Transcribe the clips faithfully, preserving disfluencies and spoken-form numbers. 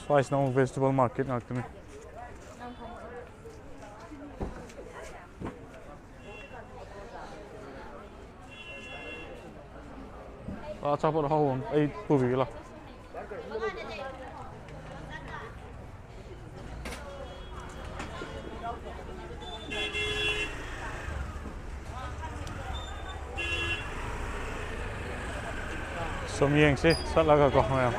ꯁ꯭ꯋꯥꯏꯁꯤꯅ ꯑꯃꯨꯛ vegetable market ꯉꯥꯛꯇꯅꯤ꯫ ꯑꯆꯥꯄꯣꯠ ꯑꯍꯥꯎꯕ ꯑꯃ ꯑꯩ ꯄꯨꯕꯤꯒꯦ ꯂꯥꯎ꯫ ꯁꯨꯝ ꯌꯦꯡꯁꯤ ꯆꯠꯂꯒꯀꯣ ꯃꯌꯥꯝ꯫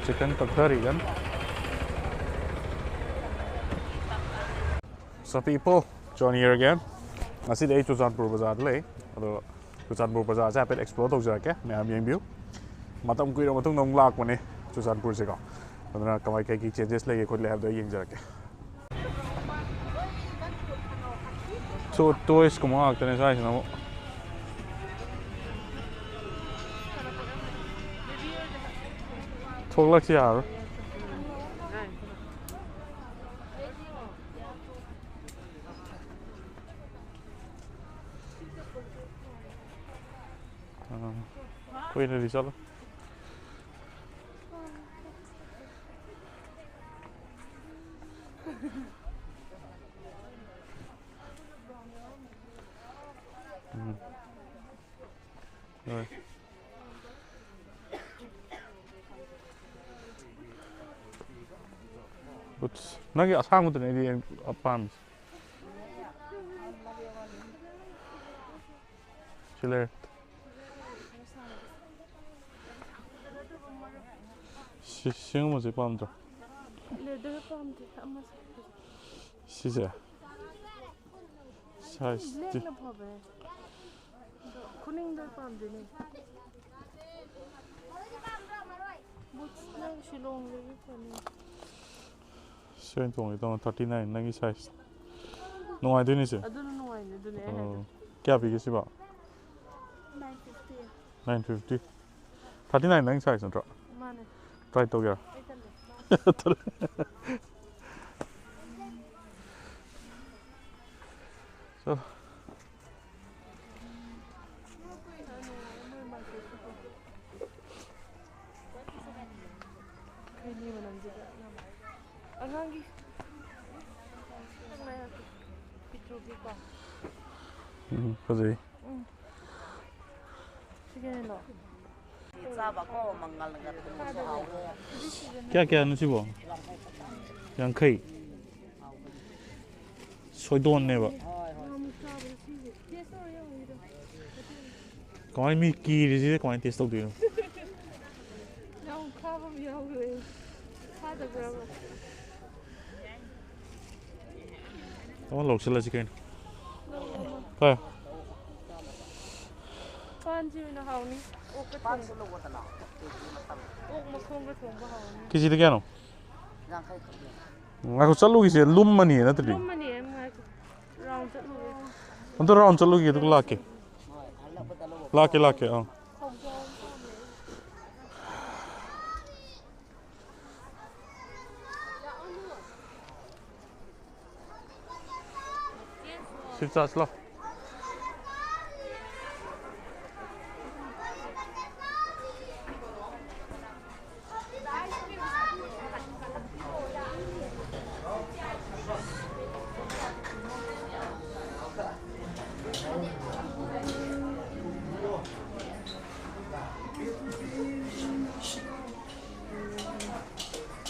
Chicken ꯀꯛꯊꯔꯤꯒꯟ꯫ So people, John here again. ꯉꯁꯤꯗꯤ ꯑꯩ ꯆꯨꯔꯆꯥꯟꯄꯨꯔ ꯕꯖꯥꯔꯗ ꯂꯩ꯫ ꯑꯗꯣ ꯆꯨꯔꯆꯥꯟꯄꯨꯔ ꯕꯖꯥꯔꯁꯦ ꯍꯥꯏꯐꯦꯠ explore ꯇꯧꯖꯔꯛꯀꯦ, ꯃꯌꯥꯝ ꯌꯦꯡꯕꯤꯌꯨ꯫ ꯃꯇꯝ ꯀꯨꯏꯔꯕ ꯃꯇꯨꯡꯗ ꯑꯃꯨꯛ ꯂꯥꯛꯄꯅꯦ ꯆꯨꯔꯆꯥꯟꯄꯨꯔꯁꯦꯀꯣ꯫ ꯑꯗꯨꯅ ꯀꯃꯥꯏ ꯀꯩ ꯀꯩ changes ꯂꯩꯒꯦ ꯈꯣꯠꯂꯦ ꯍꯥꯏꯕꯗꯣ ꯑꯩ ꯌꯦꯡꯖꯔꯛꯀꯦ꯫ So toys ꯀꯨꯝꯕ ꯉꯥꯛꯇꯅꯦ ꯁ꯭ꯋꯥꯏꯁꯤꯅ ꯑꯃꯨꯛ꯫ ꯊꯣꯛꯂꯛꯁꯤ ꯌꯥꯔꯣꯏ꯫ ꯑꯥ, ꯀꯨꯏꯅꯗꯤ ꯆꯠꯂꯣꯏ꯫ ꯎꯝ꯫ ꯍꯣꯏ꯫ Boots꯫ ꯅꯪꯒꯤ ꯑꯁꯥꯡꯕꯗꯨꯅꯦ ꯑꯩꯗꯤ ꯄꯥꯝꯃꯤꯁꯦ꯫ ꯁꯤ ꯂꯩꯔꯦ꯫ ꯁꯤ, ꯁꯤꯒꯨꯝꯕꯁꯦ ꯄꯥꯝꯗ꯭ꯔꯣ? Leather ꯄꯥꯝꯗꯦ, ꯑꯃ ꯁꯦꯠꯄꯁꯦ꯫ ꯁꯤꯁꯦ? Size T? Blackꯅ ꯐꯕꯅꯦ꯫ ꯑꯗꯣ ꯈꯨꯅꯤꯡꯗꯣ ꯄꯥꯝꯗꯦꯅꯦ꯫ Bootsꯅ ꯁꯤꯂꯣꯡꯗꯒꯤ ꯐꯅꯤ꯫ ꯁꯤ ꯑꯣꯏꯅ ꯇꯣꯡꯒꯦ ꯇꯧꯅꯤ, thirty nine, ꯅꯪꯒꯤ size꯫ ꯅꯨꯡꯉꯥꯏꯗꯣꯏꯅꯤ ꯁꯦ꯫ ꯑꯗꯨꯅ ꯅꯨꯡꯉꯥꯏꯅꯤ, ꯑꯗꯨꯅꯦ ꯑꯩ ꯍꯥꯏꯗꯣ꯫ ꯑꯣ꯫ ꯀꯌꯥ ꯄꯤꯒꯦ ꯁꯤꯕꯣ? Nine fifty꯫ Nine fifty꯫ Thirty nine ꯅꯪ size ꯅꯠꯇ꯭ꯔꯣ? ꯃꯥꯅꯦ꯫ Try ꯇꯧꯒꯦꯔꯥ? ꯑꯩ ꯇꯜꯂꯦ꯫ ꯇꯜꯂꯦ꯫ ꯑꯣ꯫ ꯑꯉꯥꯡꯒꯤ ꯄꯤꯛꯇ꯭ꯔꯨꯒꯤꯀꯣ꯫ ꯎꯝ, ꯐꯖꯩ꯫ ꯎꯝ꯫ ꯁꯤ ꯀꯩꯅꯣ? ꯆꯥꯕꯀꯣ, ꯃꯪꯒꯜꯒ ꯊꯨꯝꯕꯁꯨ ꯍꯥꯎꯋꯦ꯫ ꯀꯌꯥ ꯀꯌꯥꯅꯣ ꯁꯤꯕꯣ? ꯌꯥꯡꯈꯩ꯫ ꯁꯣꯏꯗꯣꯟꯅꯦꯕ꯫ ꯀꯃꯥꯏ ꯃꯤ ꯀꯤꯔꯤꯁꯤꯗ ꯀꯃꯥꯏꯅ ꯇꯦꯁ ꯇꯧꯗꯣꯏꯅꯣ? ꯌꯥꯝ ꯈꯥꯕ ꯑꯃ ꯌꯥꯎꯈ꯭ꯔꯦ꯫ ꯈꯥꯗꯕ꯭ꯔꯕ? ꯑꯃ ꯂꯧꯁꯤꯜꯂꯁꯤ ꯀꯩꯅꯣ꯫ ꯍꯣꯏ꯫ ꯄꯥꯟꯁꯤ ꯑꯣꯏꯅ ꯍꯥꯎꯅꯤ꯫ ꯑꯣꯛꯀ ꯊꯣꯡꯕ꯫ ꯑꯣꯛ ꯃꯈꯣꯡꯒ ꯊꯣꯡꯕ ꯍꯥꯎꯅꯤ꯫ ꯀꯦꯖꯤꯗ ꯀꯌꯥꯅꯣ? ꯉꯥꯏꯈꯣ, ꯆꯠꯂꯨꯈꯤꯁꯦ, ꯂꯨꯝꯃꯅꯤ ꯅꯠꯇ꯭ꯔꯗꯤ꯫ ꯂꯨꯝꯃꯅꯤ, ꯉꯥꯏꯈꯣ꯫ ꯔꯥꯎꯟ ꯆꯠꯂꯨꯒꯦ꯫ ꯑꯝꯇ ꯔꯥꯎꯟ ꯆꯠꯂꯨꯒꯦ, ꯑꯗꯨꯒ ꯂꯥꯛꯀꯦ꯫ ꯂꯥꯛꯀꯦ, ꯂꯥꯛꯀꯦ, ꯑꯥ꯫ ꯁꯤ ꯆꯥꯁꯤ ꯂꯥꯎ꯫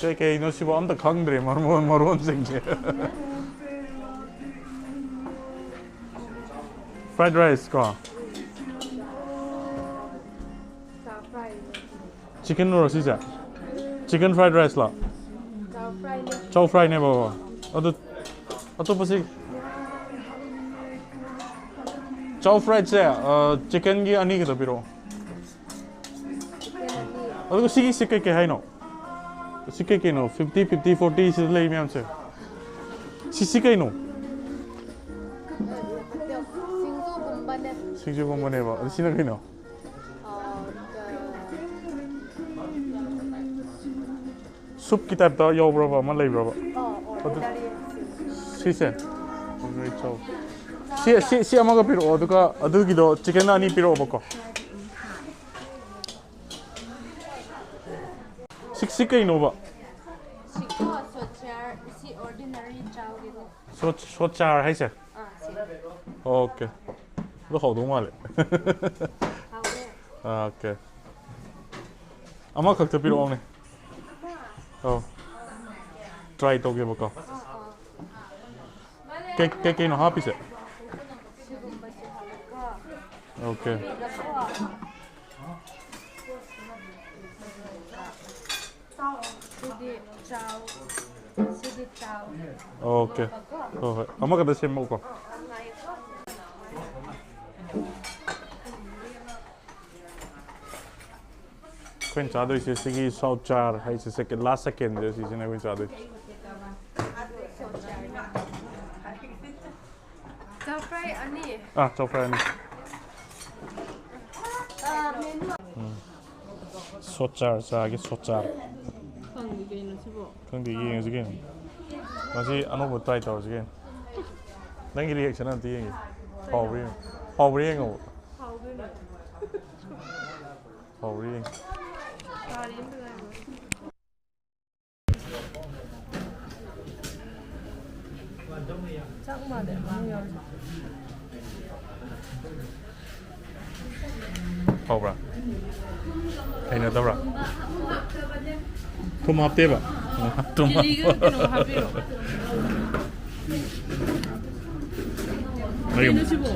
ꯀꯩꯀꯩꯅꯣ ꯁꯤꯕꯨ ꯑꯝꯇ ꯈꯪꯗ꯭ꯔꯦ, ꯃꯔꯣꯟ, ꯃꯔꯣꯟꯁꯤꯡꯁꯦ꯫ Fried rice ꯀꯣ? Chicken ꯔꯣ ꯁꯤꯁꯦ? Chicken fried rice ꯂꯣ? Chow fry ꯅꯦ꯫ Chow fry ꯅꯦꯕꯀꯣ꯫ ꯑꯗꯨ ꯑꯇꯣꯞꯄꯁꯤ? Chow fry ꯁꯦ, ꯑ, chicken ꯒꯤ ꯑꯅꯤ ꯈꯛꯇ ꯄꯤꯔꯛꯑꯣ꯫ ꯑꯗꯨꯒ ꯁꯤꯒꯤꯁꯦ ꯀꯩꯀꯩ ꯍꯥꯏꯅꯣ? ꯁꯤ ꯀꯩꯀꯩꯅꯣ? Fifty, fifty, forty ꯁꯤꯗ ꯂꯩ ꯃꯌꯥꯝꯁꯦ꯫ ꯁꯤꯁꯤ ꯀꯩꯅꯣ? ꯁꯤꯡꯖꯨꯒꯨꯝꯕꯅꯦ꯫ ꯁꯤꯡꯖꯨꯒꯨꯝꯕꯅꯦꯕ꯫ ꯑꯗꯨ ꯁꯤꯅ ꯀꯩꯅꯣ? ꯑꯥ, ꯁꯨꯞꯀꯤ ꯇꯥꯏꯞꯇ ꯌꯥꯎꯕ꯭ꯔꯕ ꯑꯃ ꯂꯩꯕ꯭ꯔꯕ? ꯑꯥ, ꯑꯥ, ꯑꯗꯨ vegetarian ꯁꯤꯡ꯫ ꯁꯤꯁꯦ? ꯑꯣ, ꯆꯥꯎ꯫ ꯁꯤ ꯁꯤ ꯁꯤ ꯑꯃꯒ ꯄꯤꯔꯛꯑꯣ, ꯑꯗꯨꯒ ꯑꯗꯨꯒꯤꯗꯣ ꯆꯤꯀꯟ ꯑꯅꯤ ꯄꯤꯔꯛꯑꯣꯕꯀꯣ꯫ ꯁꯤ ꯁꯤ ꯀꯩꯅꯣꯕ? ꯁꯤꯀꯣ ꯁꯣꯠ ꯆꯥꯔ, ꯁꯤ ꯑꯣꯔꯗꯤꯅꯔꯤ ꯆꯥꯎꯒꯤꯗꯣ꯫ ꯁꯣꯠ ꯁꯣꯠ ꯆꯥꯔ ꯍꯥꯏꯁꯦ? ꯑꯥ, ꯁꯤ꯫ ꯑꯣꯀꯦ꯫ ꯑꯗꯨ ꯍꯧꯗꯧ ꯃꯥꯜꯂꯦ꯫ ꯍꯥꯎꯋꯦ꯫ ꯑꯥ, ꯑꯣꯀꯦ꯫ ꯑꯃꯈꯛꯇ ꯄꯤꯔꯛꯑꯣꯅꯦ꯫ ꯑꯧ꯫ ꯇ꯭ꯔꯥꯏ ꯇꯧꯒꯦꯕꯀꯣ꯫ ꯑꯥ, ꯑꯥ꯫ ꯀꯩ ꯀꯩ ꯀꯩꯅꯣ ꯍꯥꯞꯄꯤꯁꯦ? ꯁꯤꯒꯨꯝꯕꯁꯦ ꯍꯥꯞꯄꯒ ꯑꯣꯀꯦ꯫ ꯁꯤꯗꯀꯣ꯫ ꯁꯤꯗꯤ ꯆꯥꯎ꯫ ꯁꯤꯗꯤ ꯆꯥꯎ꯫ ꯑꯣꯀꯦ꯫ ꯍꯣꯏ ꯍꯣꯏ꯫ ꯑꯃꯈꯛꯇ ꯁꯦꯝꯃꯛꯎꯀꯣ꯫ ꯑꯩꯈꯣꯏꯅ ꯆꯥꯗꯣꯏꯁꯦ ꯁꯤꯒꯤ ꯁꯣꯠ ꯆꯥꯔ ꯍꯥꯏꯁꯦ, ꯁꯦꯀꯦꯟ, ꯂꯥꯁ ꯁꯦꯀꯦꯟꯁꯦ ꯁꯤꯁꯤꯅ ꯑꯩꯈꯣꯏꯅ ꯆꯥꯗꯣꯏꯁꯦ꯫ ꯆꯥꯎ ꯐ꯭ꯔꯥꯏ ꯑꯅꯤ꯫ ꯑꯥ, ꯆꯥꯎ ꯐ꯭ꯔꯥꯏ ꯑꯅꯤ꯫ ꯑꯥ, ꯃꯦꯅꯨ꯫ ꯎꯝ꯫ ꯁꯣꯠ ꯆꯥꯔ ꯆꯥꯒꯦ, ꯁꯣꯠ ꯆꯥꯔ꯫ ꯈꯪꯗꯦ ꯀꯩꯅꯣ ꯁꯤꯕꯣ꯫ ꯈꯪꯗꯦ, ꯌꯦꯡꯉꯁꯤ ꯀꯩꯅꯣ꯫ ꯉꯁꯤ ꯑꯅꯧꯕ ꯇ꯭ꯔꯥꯏ ꯇꯧꯔꯁꯤ ꯀꯩꯅꯣ꯫ ꯅꯪꯒꯤ ꯔꯤꯌꯦꯛꯁꯟ ꯑꯝꯇ ꯌꯦꯡꯒꯦ꯫ ꯍꯥꯎꯕ꯭ꯔꯥ ꯌꯦꯡꯉꯣ꯫ ꯍꯥꯎꯕ꯭ꯔꯥ ꯌꯦꯡꯉꯣꯕ꯫ ꯍꯥꯎꯗꯣꯏꯅꯦ꯫ ꯍꯥꯎꯕ꯭ꯔꯥ ꯌꯦꯡꯒꯦ꯫ ꯆꯥꯔꯤ ꯑꯝꯇ ꯉꯥꯏꯈꯣ꯫ ꯆꯥꯛ ꯃꯥꯜꯂꯦ ꯃꯥ ꯌꯥꯎꯔꯤꯁꯦ꯫ ꯍꯥꯎꯕ꯭ꯔꯥ? ꯍꯩꯅꯗꯕ꯭ꯔꯥ? ꯊꯨꯝ ꯍꯥꯞꯇꯦꯕ? ꯊꯨꯝ ꯍꯥꯞꯄ꯫ ꯆꯤꯂꯤꯒ ꯀꯩꯅꯣ ꯍꯥꯞꯄꯤꯔꯣ? ꯃꯔꯤ ꯀꯩꯅꯣ ꯁꯤꯕꯣ?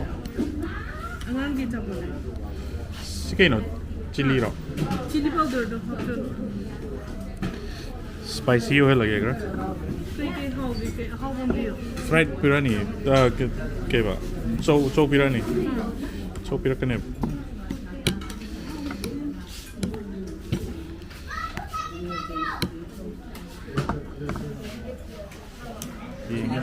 ꯑꯉꯥꯡꯒꯤ ꯑꯆꯥꯄꯣꯠꯅꯦ꯫ ꯁꯤ ꯀꯩꯅꯣ? ꯆꯤꯂꯤꯔꯣ? ꯆꯤꯂꯤ ꯄꯥꯎꯗꯔꯗꯣ ꯍꯥꯞꯆꯜꯂꯣ꯫ ꯁ꯭ꯄꯥꯏꯁꯤ ꯑꯣꯏꯍꯜꯂꯒꯦ ꯈꯔ꯫ ꯀꯩ ꯀꯩ ꯍꯥꯎꯒꯦ? ꯀꯩ ꯑꯍꯥꯎꯕ ꯑꯃ ꯄꯤꯌꯣ꯫ ꯐ꯭ꯔꯥꯏꯗ ꯄꯤꯔꯛꯑꯅꯤ꯫ ꯑ, ꯀ-, ꯀꯩꯕ? ꯆꯧ, ꯆꯧ ꯄꯤꯔꯛꯑꯅꯤ꯫ ꯎꯝ꯫ ꯆꯧ ꯄꯤꯔꯛꯀꯅꯦꯕ꯫ ꯌꯦꯡꯒꯦ꯫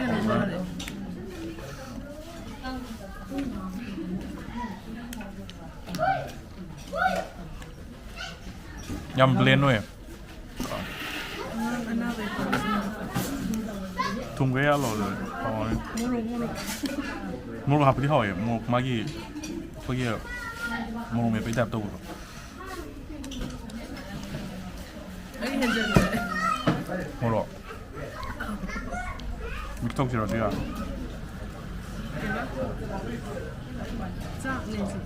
ꯌꯥꯝ ꯕ꯭ꯂꯦꯟ ꯑꯣꯏꯌꯦ꯫ ꯑꯉꯥꯡ ꯑꯅꯥꯕ ꯌꯥꯎꯕꯁꯤꯡꯗꯣ꯫ ꯊꯨꯝ ꯈꯔ ꯌꯥꯜꯂꯣ ꯑꯗꯨꯗꯤ ꯍꯥꯎꯔꯅꯤ꯫ ꯃꯣꯔꯣꯛ ꯃꯣꯔꯣꯛ꯫ ꯃꯣꯔꯣꯛ ꯍꯥꯞꯄꯗꯤ ꯍꯥꯎꯋꯦ꯫ ꯃꯣꯔꯣꯛ ꯃꯥꯒꯤ ꯑꯩꯈꯣꯏꯒꯤ ꯃꯣꯔꯣꯛ ꯃꯦꯠꯄꯒꯤ ꯇꯥꯏꯞ ꯇꯧꯕꯗꯣ꯫ ꯑꯩ ꯍꯦꯟꯖꯟꯈ꯭ꯔꯦ꯫ ꯃꯣꯔꯣꯛ꯫ ꯃꯤꯛꯁ ꯇꯧꯁꯤꯔꯣ ꯑꯗꯨꯒ? ꯀꯩꯕ? ꯆꯥꯛꯅꯦ ꯁꯤ꯫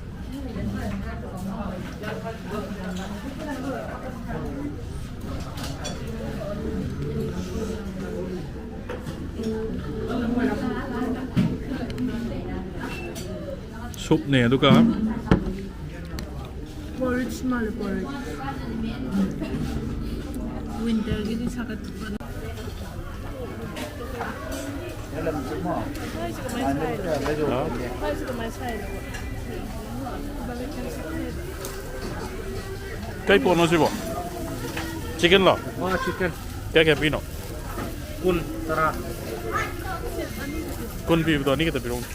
ꯁꯨꯞꯅꯦ ꯑꯗꯨꯒ ꯄꯣꯔꯤꯖ ꯃꯥꯜꯂꯦ, ꯄꯣꯔꯤꯖ꯫ ꯋꯤꯟꯇꯔꯒꯤꯗꯤ ꯁꯥꯒꯠꯄ꯫ ꯃꯥꯏꯁꯦ ꯀꯃꯥꯏꯅ ꯁꯥꯏꯅꯣ? ꯍꯥ? ꯃꯥꯏꯁꯦ ꯀꯃꯥꯏꯅ ꯁꯥꯏꯅꯣ? ꯀꯩ ꯄꯣꯠꯅꯣ ꯁꯤꯕꯣ? ꯆꯤꯛꯀꯟꯂꯣ? ꯑꯣ, ꯆꯤꯛꯀꯟ꯫ ꯀꯌꯥ ꯀꯌꯥ ꯄꯤꯅꯣ? ꯀꯨꯟ, ꯇꯔꯥ꯫ ꯀꯨꯟ ꯄꯤꯕꯗꯣ ꯑꯅꯤ ꯈꯛꯇ ꯄꯤꯔꯛꯎꯅꯦ꯫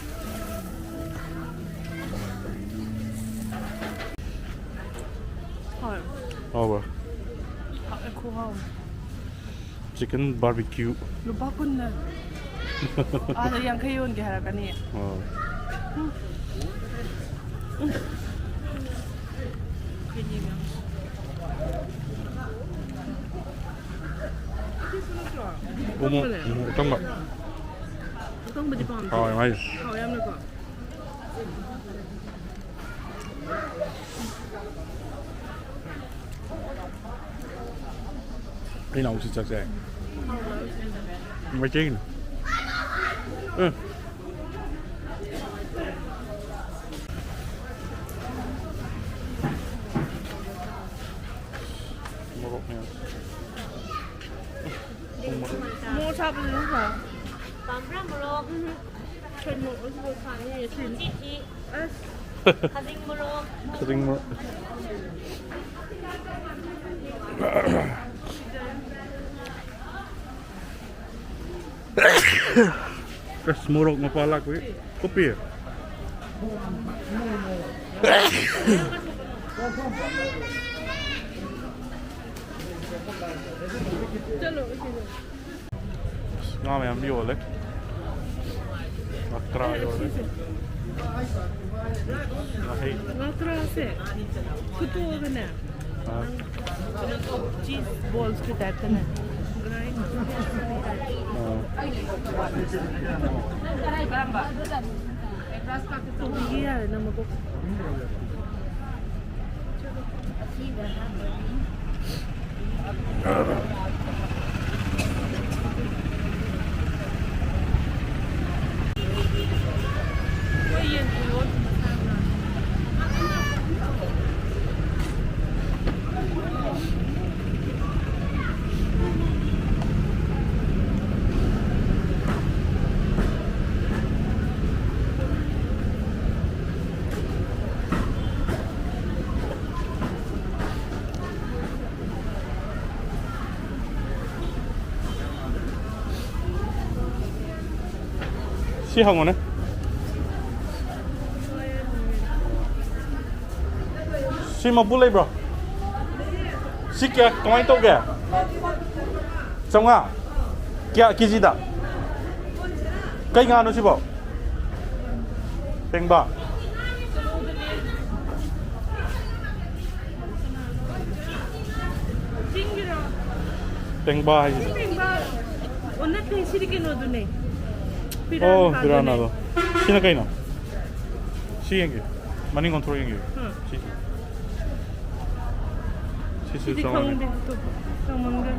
ꯍꯣꯏ꯫ ꯍꯥꯎꯕ꯭ꯔꯥ? ꯍꯥꯎꯋꯦ, ꯈꯨꯍꯥꯎ ꯑꯃ꯫ Chicken barbecue. ꯂꯨꯄꯥ ꯀꯨꯟꯅ꯫ ꯑꯥꯗ ꯌꯥꯡꯈꯩ ꯌꯣꯟꯒꯦ ꯍꯥꯏꯔꯛꯀꯅꯤ꯫ ꯑꯥ꯫ ꯎꯝ꯫ ꯎꯃꯣ-, ꯎꯃꯣ ꯑꯀꯪꯕ꯫ ꯑꯀꯪꯕꯗꯤ ꯄꯥꯝꯗꯦ꯫ ꯍꯥꯎꯋꯦ ꯃꯥꯏꯁꯦ꯫ ꯍꯥꯎꯋꯦ ꯌꯥꯝꯅꯀꯣ꯫ ꯑꯩ ꯅꯥꯎꯁꯤ ꯆꯠꯁꯦ꯫ ꯃꯩꯇꯩꯒꯤꯅꯤ꯫ ꯎꯝ꯫ ꯃꯣꯔꯣꯛꯅꯦ꯫ ꯃꯣꯔꯣꯛ ꯁꯥꯕꯗꯨꯅ ꯍꯥꯎ꯫ ꯄꯥꯝꯕ꯭ꯔꯥ ꯃꯣꯔꯣꯛ? ꯎꯝ꯫ ꯀꯩꯅꯣ, ꯑꯁ꯫ ꯈꯖꯤꯡ ꯃꯣꯔꯣꯛ꯫ ꯈꯖꯤꯡ ꯃꯣꯔꯣꯛ꯫ ꯑꯁ, ꯃꯣꯔꯣꯛ ꯃꯄꯥ ꯂꯥꯛꯄꯒꯤ ꯀꯨꯞꯄꯤ꯫ ꯆꯠꯂꯣ, ꯁꯤꯗ꯫ ꯉꯥ ꯃꯌꯥꯝ ꯌꯣꯜꯂꯦ꯫ ꯉꯀ꯭ꯔꯥ ꯌꯣꯜꯂꯦ꯫ ꯉꯥꯍꯩ꯫ ꯉꯀ꯭ꯔꯥꯁꯦ ꯐꯨꯠꯇꯣꯛꯑꯒꯅꯦ꯫ ꯑꯥ꯫ ꯆꯤꯁ ꯕꯣꯜꯁꯀꯤ ꯇꯥꯏꯞꯇꯅꯦ꯫ ꯒ꯭ꯔꯥꯏꯟ꯫ ꯑꯥ꯫ ꯇꯧꯕꯤꯒꯦ ꯌꯥꯔꯦ ꯅꯪ ꯃꯀꯣꯛ꯫ ꯁꯤ ꯍꯪꯉꯨꯅꯦ꯫ ꯁꯤ ꯃꯄꯨ ꯂꯩꯕ꯭ꯔꯣ? ꯁꯤ ꯀꯌꯥ, ꯀꯃꯥꯏꯅ ꯇꯧꯒꯦ? ꯆꯥꯝꯃꯉꯥ? ꯀꯌꯥ ꯀꯦꯖꯤꯗ? ꯀꯩ ꯉꯥꯅꯣ ꯁꯤꯕꯣ? ꯄꯦꯡꯕꯥ꯫ ꯆꯤꯡꯒꯤꯔꯣ? ꯄꯦꯡꯕꯥ ꯍꯥꯏꯁꯤꯗꯤ꯫ ꯄꯦꯡꯕꯥ꯫ ꯑꯣ, ꯅꯠꯇꯦ, ꯁꯤꯗꯤ ꯀꯩꯅꯣꯗꯨꯅꯦ꯫ ꯑꯣ, ꯄꯤꯔꯥꯟ ꯄꯤꯔꯥꯟꯗꯣ꯫ ꯁꯤꯅ ꯀꯩꯅꯣ? ꯁꯤ ꯌꯦꯡꯒꯦ꯫ ꯃꯅꯤꯡ ꯑꯣꯟꯊꯣꯔꯛ ꯌꯦꯡꯒꯦ꯫ ꯎꯝ꯫ ꯁꯤ꯫ ꯁꯤꯁꯨ ꯁꯤꯗꯤ ꯆꯥꯎꯔꯦ꯫ ꯈꯪꯗꯦ꯫ ꯆꯥꯎꯃꯟꯈ꯭ꯔꯦ꯫